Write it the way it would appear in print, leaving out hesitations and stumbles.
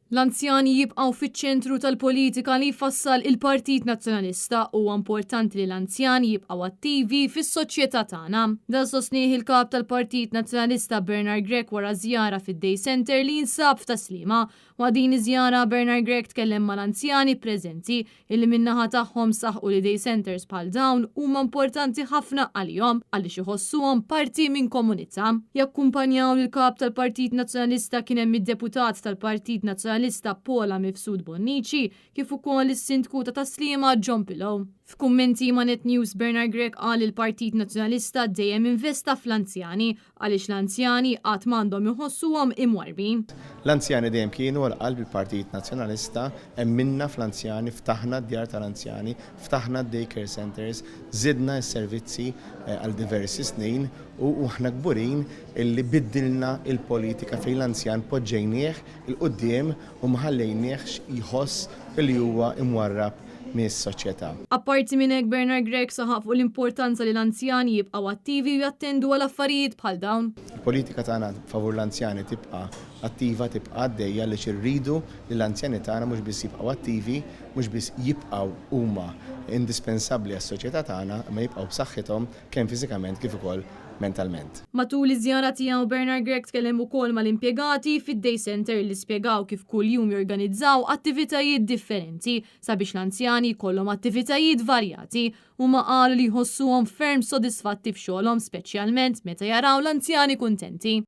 L-anzjani jibqgħu fiċ-ċentru tal-politika li jfassal il-Partit Nazzjonalista. Huwa importanti li l-anzjani jibqgħu attivi fis-soċjetà tagħna. Dan sostnieh il-Kap tal-Partit Nazzjonalista Bernard Grech wara żjara fid-Day Centre li jinsab f'Tas-Sliema. Waqt din iż-żjara Bernard Grech tkellem mal-anzjani preżenti illi min-naħa tagħhom saħqu li day centres bħal dawn huma importanti ħafna għalihom għaliex iħossuhom parti minn komunità. Jakkumpanjaw lill-Kap tal-Partit Nazzjonalista kien hemm id-Deputat tal-Partit Nazzjonalista Paula Mifsud Bonnici kif ukoll is-Sindku ta' Tas-Sliema John Pillow. F'kummenti ma' Net News Bernard Grech qal li l-Partit Nazzjonalista dejjem investa fl-anzjani Għaliex l-anzjani qatt m'għandhom iħossuhom imwarrbin. L-anzjani dejjem kienu għal qalb il-Partit Nazzjonalista, emminna fl-anzjani, ftaħna d-djar tal-anzjani, ftaħna d-day care centres, żidna s-servizzi għal diversi snin u aħna kburin illi biddilna l-politika fejn l-anzjan poġġejnieh 'il quddiem u ma ħallejniehx jħoss illi huwa imwarrab mis-soċjetà. Apparti minn hekk Bernard Grech saħaq fuq l-importanza li l-anzjani jibqgħu attivi u jattendu għal affarijiet bħal dawn. Il-politika tagħna favur l-anzjani tibqa' attiva, tibqa' għaddejja għaliex irridu li l-anzjani tagħna mhux biss jibqgħu attivi, mhux biss jibqgħu huma indispensabbli għas-soċjetà tagħna, imma jibqgħu b'saħħithom kemm fiżikament kif ukoll mentalment. Matul iż-żjara tiegħu Bernard Grech tkellem ukoll mal-impjegati fid-day centre li spjegaw kif kuljum jorganizzaw attivitajiet differenti sabiex l-anzjani jkollhom attivitajiet varjati. Huma qalu li jħossuhom ferm sodisfatti f'xogħolhom speċjalment meta jaraw l-anzjani kuntenti.